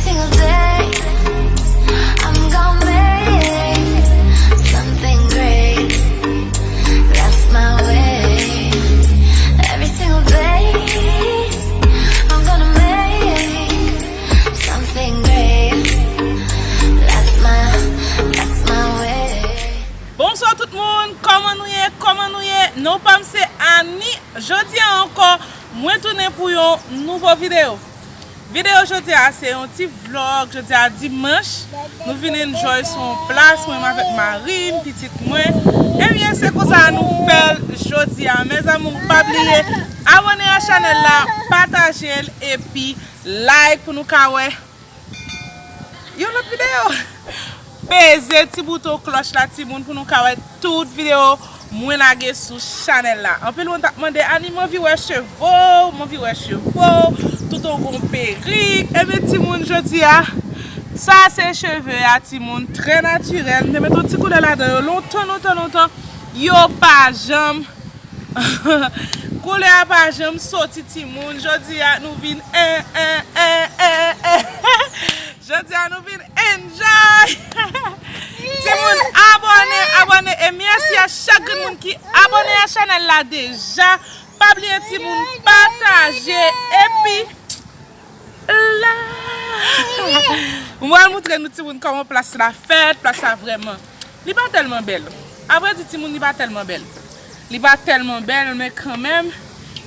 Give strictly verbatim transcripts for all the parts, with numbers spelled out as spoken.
Single day, I'm gonna make something great. That's my way. Every single day, I'm gonna make something great. That's my, that's my way. Bonswa tout moun, kòman nou ye? Kòman nou ye? Non pa m se Annie. Jodi a ankò, mwen tounen pou yon nouvo videyo. Videyo jodi a se yon ti vlog, jodi a dimanch. Nou vin enjoy sou yon plas, mwen menm avèk mari m, pitit mwen. Ebyen, se konsa nou fè l jodi a. Mes amours, pa bliye abòne a chanèl la, pataje l, epi like pou nou ka wè yon lòt videyo. Peze ti bouton klòch la, timoun, pou nou ka wè tout videyo mwen lage sou chanèl la. Anpil moun t ap mande, Annie, m anvi wè cheve w, m anvi wè cheve w, tout ou gon perik. Ebyen, timoun, jodi a, sa se cheve a, timoun, trè natirèl. M te met yon ti koulè ladan yo lontan, lontan, lontan. Yo pa janm Koulè a pa janm soti, timoun. Jodi a, nou vin en, en, en, en, en. Jodi a, nou vin enjoy. Timoun, abòne, abòne. E mèsi a chak grenn moun ki abòne a chanèl la deja. Pa bliye, timoun, pataje. Epi, la. Mwen pral moutre nou timoun kòman plas la fèt. Plas la vrèman, li pa tèlman bèl. Avrèdi, timoun, li pa tèlman bèl. Li pa tèlman bèl, men kanmenm,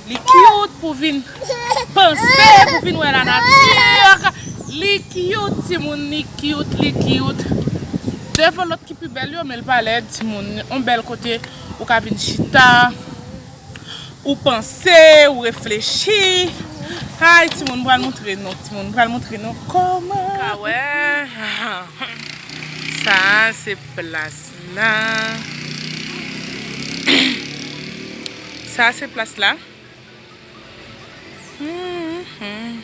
li cute pou vin panse, pou vin wè lanati. Li cute, timoun, li cute, li cute. Devan lòt ki pi bèl yo, men li pa lèd, timoun. Yon bèl kote ou ka vin chita. Ou panse, ou reflechi. Ay, timoun, m pral moutre nou. Timoun, m pral moutre nou kòman. Ka wè. Sa a se plas la. Sa a se plas la. Mhm.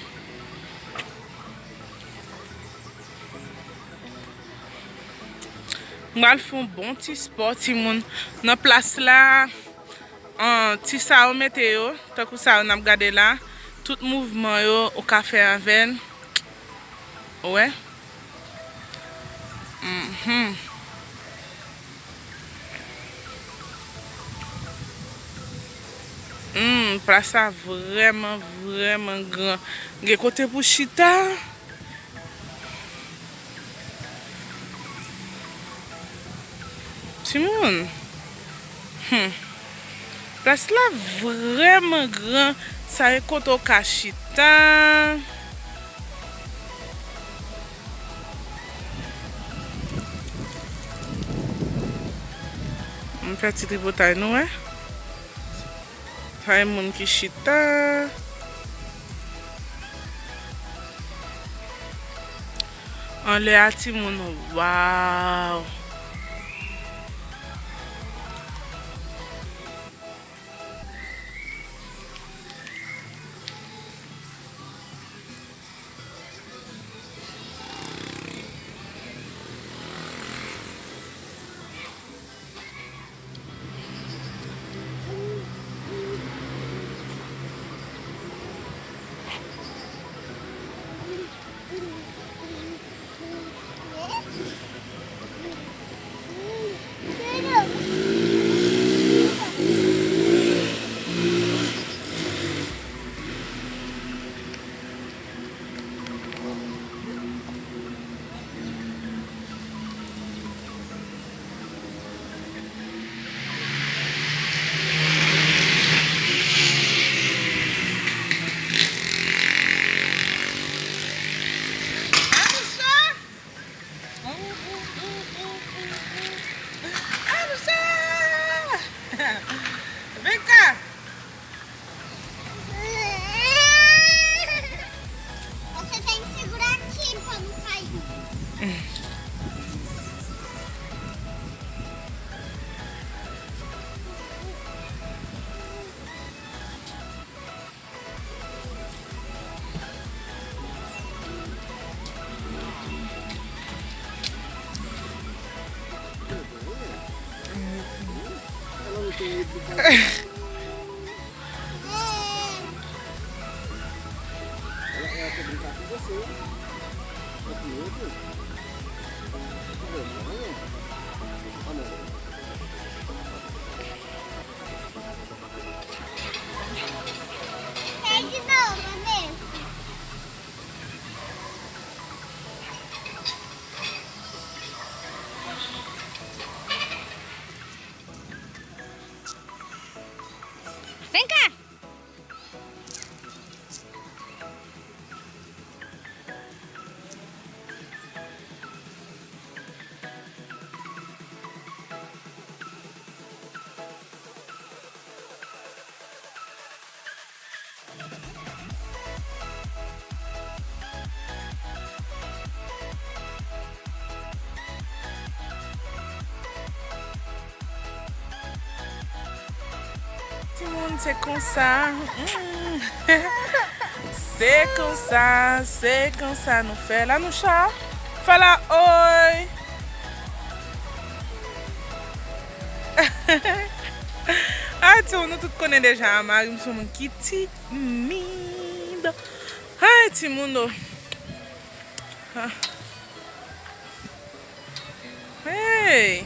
M pral fè yon bon ti spò, timoun. Nan plas la, an, ti sa yo mete yo, tankou sa yo n ap gade la, tout mouvman yo, ou ka fè avè l. Ou wè? Mhm. Hmm, plas la vrèman, vrèman gran. Gen kote pou chita. Timoun. Hmm. Plas la vrèman gran. Sa e kote w ka chita. M fè ti tripotay nou wè. Sa e moun ki chita. Anlè a timoun, waw. Vem cá! Você tem que segurar aqui pra não cair. Ela não tem medo do cachorro. Ela, ela quer brincar com você. Vin ka! Timoun, se konsa. Mm. Se konsa, se konsa nou fè. Lanoucha, fè la oy. Ay, timoun, nou tout konnen deja, mari m se yon moun ki timid. Ay, timoun, oh. Ah. Hey!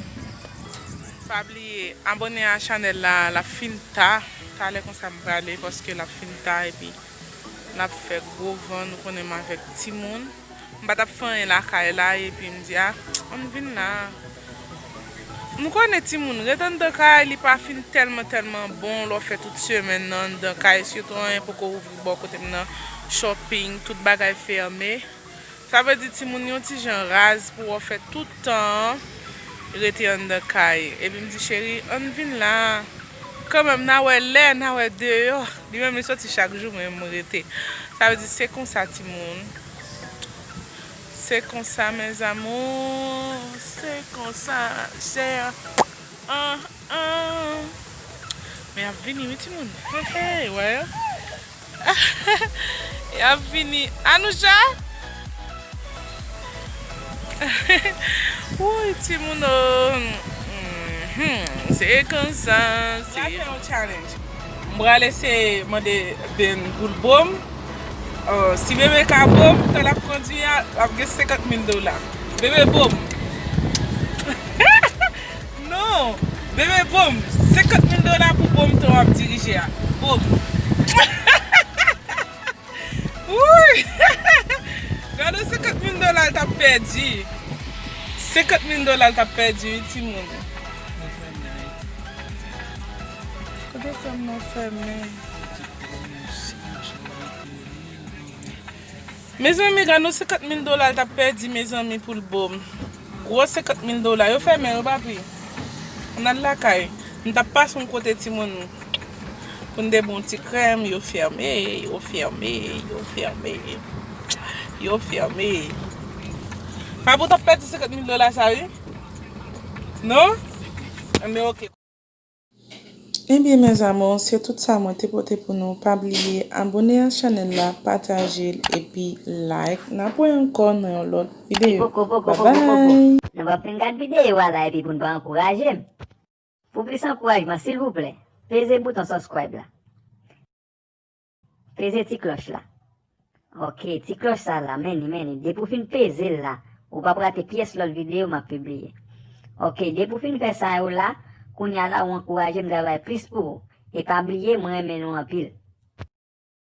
Pa bliye abòne a chanèl la, l ap fin ta. Talè konsa m prale paske l ap fin ta epi l ap fè gwo van, nou konnen m avèk timoun. M pa t ap fè anyen lakay la epi m di, "A, ann vin la." Nou konnen timoun, ret anndan kay, li pa fin tèlman, tèlman bon lè w fè tout semèn nan anndan kay, sitou anyen poko ouvri bò kote m nan, shopping, tout bagay fèmen. Sa vle di timoun yon ti jan raz pou w fè tout tan an rete anndan kay. Epi m di, "Cheri, ann vin la." Kanmenm, n a wè lè, n a wè deyò. Li menm, li soti chak jou, mwen menm, mwen rete. Sa vle di, se konsa, timoun. Se konsa, mes amours. Se konsa, chè. Ah, ah. Men y ap vini, wi, timoun. Hey, hey, wè yo. Y ap vini. Anoucha? Woy, timoun, oh. Mhm. Se konsa, se. M pral fè yon challenge. M pral eseye mande Ben pou l bo m. Oh, si bebe ka bo m, tan l ap kondui a, l ap gen senkant mil dola. Bebe bo m. Non! Bebe, bo m senkant mil dola pou bo m tan w ap dirije a. Bo m. Wouy! Gade senkant mil dola l t ap pèdi. Senkant mil dola l t ap pèdi, wi, timoun. Kote fèm nan fèmen? Mezanmi, gade yon senkant mil dola l t ap pèdi, mezanmi, pou l bo m. Gwo senkant mil dola. Yo fèmen, yo pa pi. Ann al lakay. M t ap pase yon kote timoun pou n te bon ti krèm. Yo fèmen, yo fèmen, yo fèmen. Yo fèmen. Papa, w t ap pèdi senkant mil dola sa, wi. Non? Anben, oke. Ebyen, mes amours, se tout sa mwen te pote pou nou. Pa bliye abòne a chanèl la, pataje l, epi like. N ap wè ankò nan yon lòt videyo. Bye bye. Nou p ap fin gad videyo a la epi pou n pa ankouraje m. Pou plis ankourajman, silvouplè, peze bouton subscribe la. Peze ti klòch la. Ok, ti klòch sa la, men ni, men ni. Depi w fin peze l la, ou p ap rate pyès lòt videyo m ap pibliye. Ok, depi w fin fè sa yo la, kounye a la, ou ankouraje m travay plis pou ou. E pa bliye, mwen renmen nou anpil.